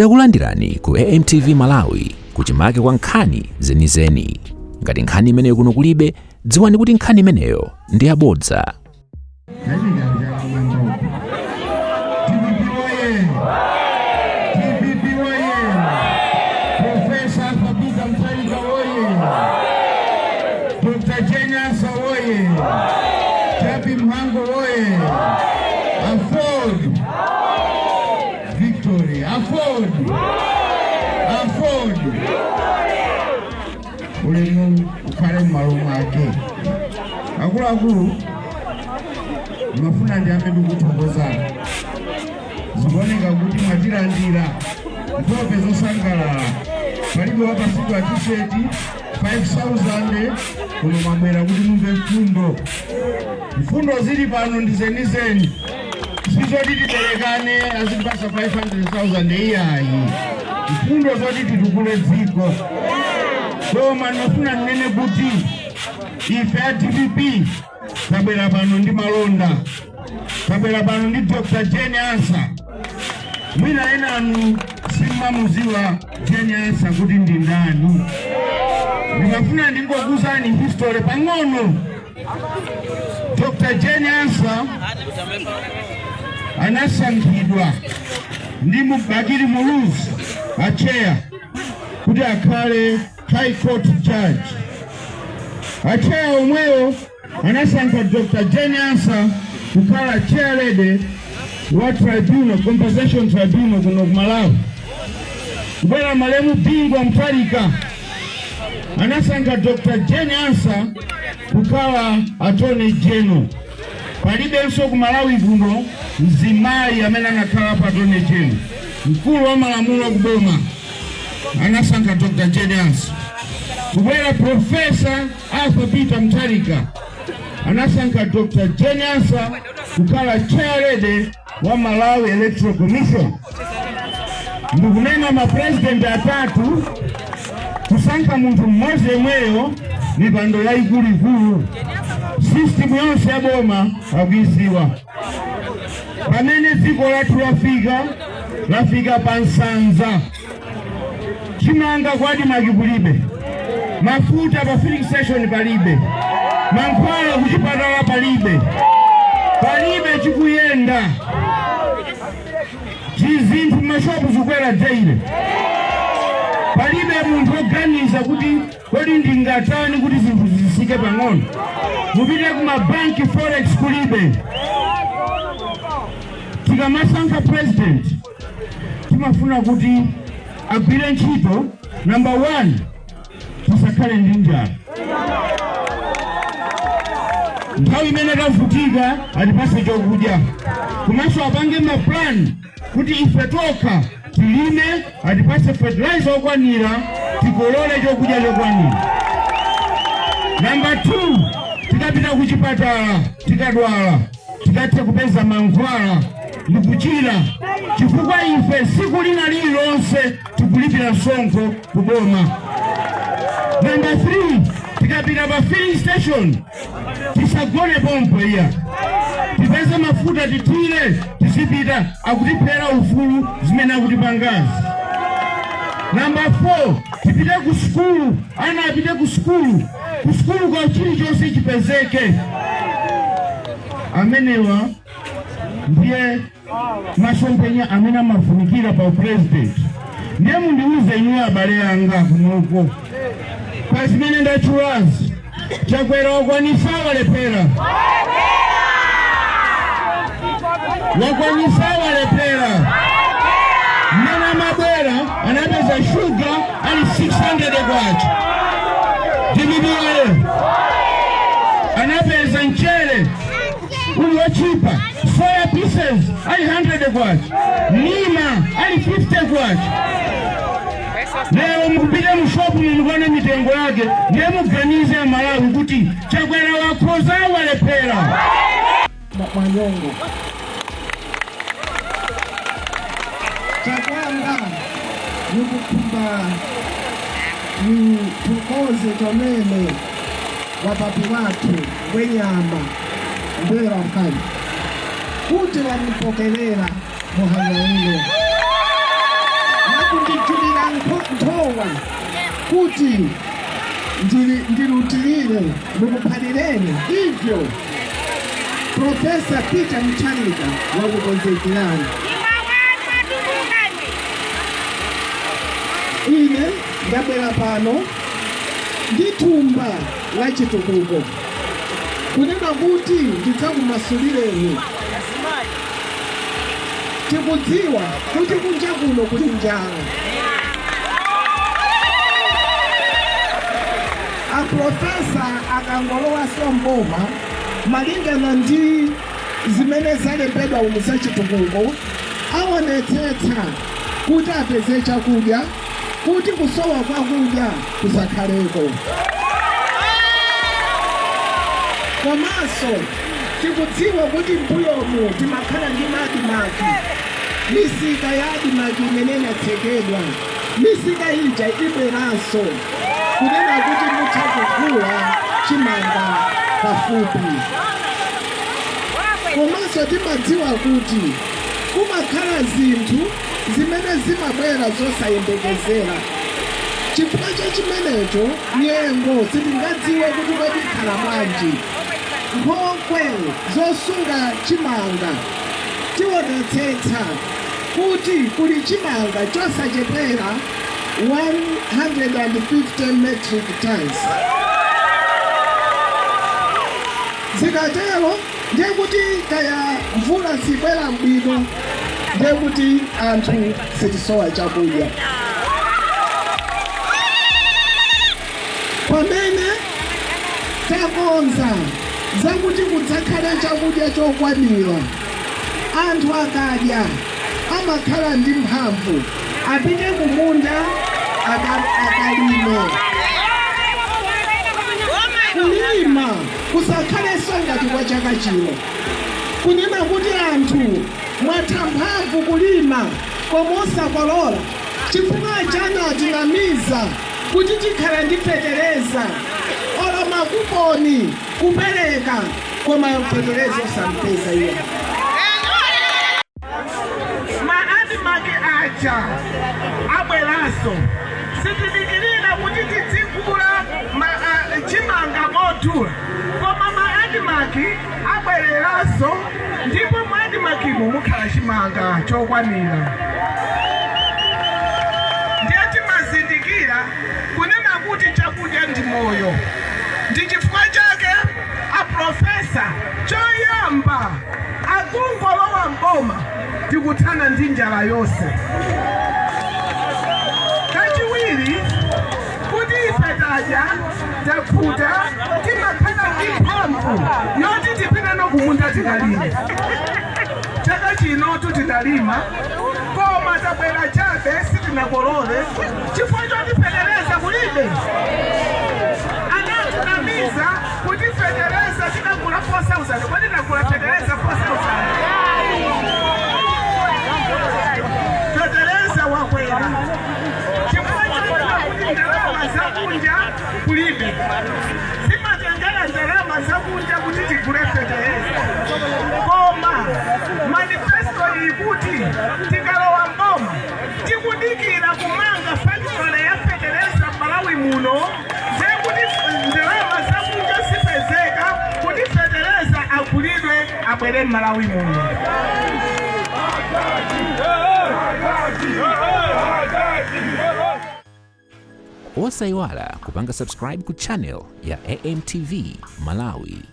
Takulandirani ku AMTV Malawi kuchimake kwa nkhani zenizeni. Ngati nkhani imeneyo kuno kulibe, dziwani kuti nkhani imeneyo ndi yabodza. DPP woye! DPP woye! Professor Peter Mutharika woye! Dr. Jane Ansah woye! Jappie Mhango woye! Aford! Victory! Aford! Aford! Ulemu ukhale m'malo mwake. Akuluakulu, mafuna ndiyambe ndikuthokozani. Zikuoneka kuti mwatilandira nkhope zosangalala, palibe wapasidwa t-shirt 5000 kuno. Mwabwera kuti mumve mfundo. Mfundo zili pano ndi zenizeni, sizoti tiberekane azitipasa 500,000, iyayi. Mfundo zoti titukule dziko. Koma ndinofuna ndinene kuti ife a DPP tabwera pano ndi malonda, tabwera pano ndi Dr. Jane Ansah. Mwina enanu simmamuziwa Jane Ansah kuti ndi ndani. Ndimafuna ndingokuuzani history pang'ono. Dr. Jane Ansah anasankhidwa ndi Bakili Muluzi acheya kuti akhale High Court judge. Acheya omweyo anasankha Dr. Jane Ansah kukhala chair lady wa tribunal, Compensation Tribunal kuno ku Malawi. Kubwera malemu Bingu wa Mutharika, anasankha Dr. Jane Ansah kukhala Attorney General. Palibenso ku Malawi kuno mzimayi amene anakhala pa Attorney General, mkulu wa malamulo kuboma. Anasankha Dr. Jane Ansah. Kubwera Professor Arthur Peter Mutharika, anasankha Dr. Jane Ansah kukhala chair lady wa Malawi Electoral Commission. Ndikunena mapresident atatu kusankha munthu mmodzi yemweyo mipando yayikuluikulu. System yonse ya boma akuiziwa. Pamene dziko lathu lafika, lafika pa nsanza. Chimanga ku ADMARC kulibe, mafuta pa filling station palibe, mankhwala kuchipatala palibe, palibe chikuyenda. Chizinthu m'mashopu zikukwera daily. Palibe munthu oganiza kuti kodi ndingatani kuti zinthu zisike pang'ono. Mupite ku mabanki, forex kulibe. Tikamasankha president, timafuna kuti agwire ntchito. Number one, tisakhale ndi njala. Nthawi imene tavutika, atipase chokudya, komanso apange maplan kuti ife tokha tilime, atipase fertilizer okwanira, tikolole chokudya chokwanira. Number two, tikapita kuchipatala tikadwala, tikathe kupeza mankhwala ndikuchira, chifukwa ife tsiku lina lililonse tikulipira msonkho kuboma. Number three, tikapita pa filling station tisagone pompo iya, tipeze mafuta tithire, tizipita. Akutiphera ufulu zimene akutipangazi. Number 4, tipite ku sukulu, ana apite ku sukulu, ku sukulu kwa chilichonse chipezeke. Amenewa ndiye masomphenya amene amafunikira pa president. Ndiye mundiuze inuyo abale anga kunoko, pa zimene ndatchulazi, Chakwera wakwanisa, walephera? Wakwanisa, walephera? Mmene amabwera anapeza shuga ali 600 kwacha. DPP woye! Anapeza mchere uli wochipa, soya pieces ali 100 kwacha, nima ali 50 kwacha. Lero mukupita mu shopu mumukuona mitengo yake. Ndiye muganize Amalawi kuti Chakwera wakhoza, walephera? Mwanyongo chakwamba nikukhumba nithokoze chomene wapapi wathu Ngwenyama Mbelwa Mkali kuti wanipokelera muhanya uno. Kundijulira nthowa kuti ndilutilire mukuphalireni ivyo Profesa Peter Mutharika wakukonzekerani. Ine ndabwera pano ndi thumba la chitukuko, kunena kuti ndidzakumasulireni. Tikudziwa kuti kunja kuno kuli njala. Aprofesa akangolowaso mboma, malingana ndi zimene zalembedwa umu zachitukuko, aonetsetsa kuti apeze chakudya, kuti kusowa kwakudya kusakhaleko. Komanso tikudziwa kuti mbuyomu timakhala ndi ma ADMARC, misika ya ADMARC imene inatsekedwa. Misika ija ibweranso, kunena kuti mutha kugula chimanga pafupi. Komanso timadziwa kuti kumakhala zinthu zimene zimabwera zosayembekezera. Chifukwa cha chimenecho, nyengo sitingadziwe kuti kodi ikhala bwanji. Nkhokwe zosunga chimanga, tionetsetsa kuti kuli chimanga chosachepera 150 metric tons. Zikatero ndiye kuti kaya mvula sibwera bwino, ndiye kuti anthu sitisowa chakudya. Pamene takonza zakuti kudzakhale chakudya chokwanira, anthu akadya amakhala ndi mphamvu, apite kumunda akalime. Kulima kusakhalenso ngati kwa chaka chino, kunena kuti anthu mwatha mphamvu kulima koma osakolola, chifukwa chanatinamiza kuti tikhala ndi fetereza, olo makuponi kupereka, koma fetereza osampeza iye. Ma ADMARC aja abweranso. Sitidikirira kuti tidzigula chimanga modula, koma ma ADMARC abwereranso, ndipo mu ADMARCmo mukhala chimanga chokwanira. Ndiye timazindikira kunena kuti chakudya ndi moyo. Ndi chifukwa chake aprofesa choyamba akungolowa mboma, tikuthana ndi njala yonse. Kachiwiri, kuti ife tadya takhuta, timakhala ndi mphamvu yoti tipite nokumunda tikalime. Chaka chino tutinalima, koma tabwera chabe, sitinakolole chifukwa choti fetereza kulibe. Anatinamiza kuti fetereza tikagula 4000. Kodi tinagula fetereza 4000? Fetereza wakwera chifukwa chonena kuti ndalama zakunja kulibe. Zimatengera ndalama zakunja kuti tigule fetereza, koma manifesto ikuti tikalowa mboma, tikudikira kumanga factory ya fetereza Malawi muno, zekuti ndalama zakunja zipezeka kuti fetereza agulidwe, abwere Malawi muno. Osayiwala kupanga subscribe ku channel ya AMTV Malawi.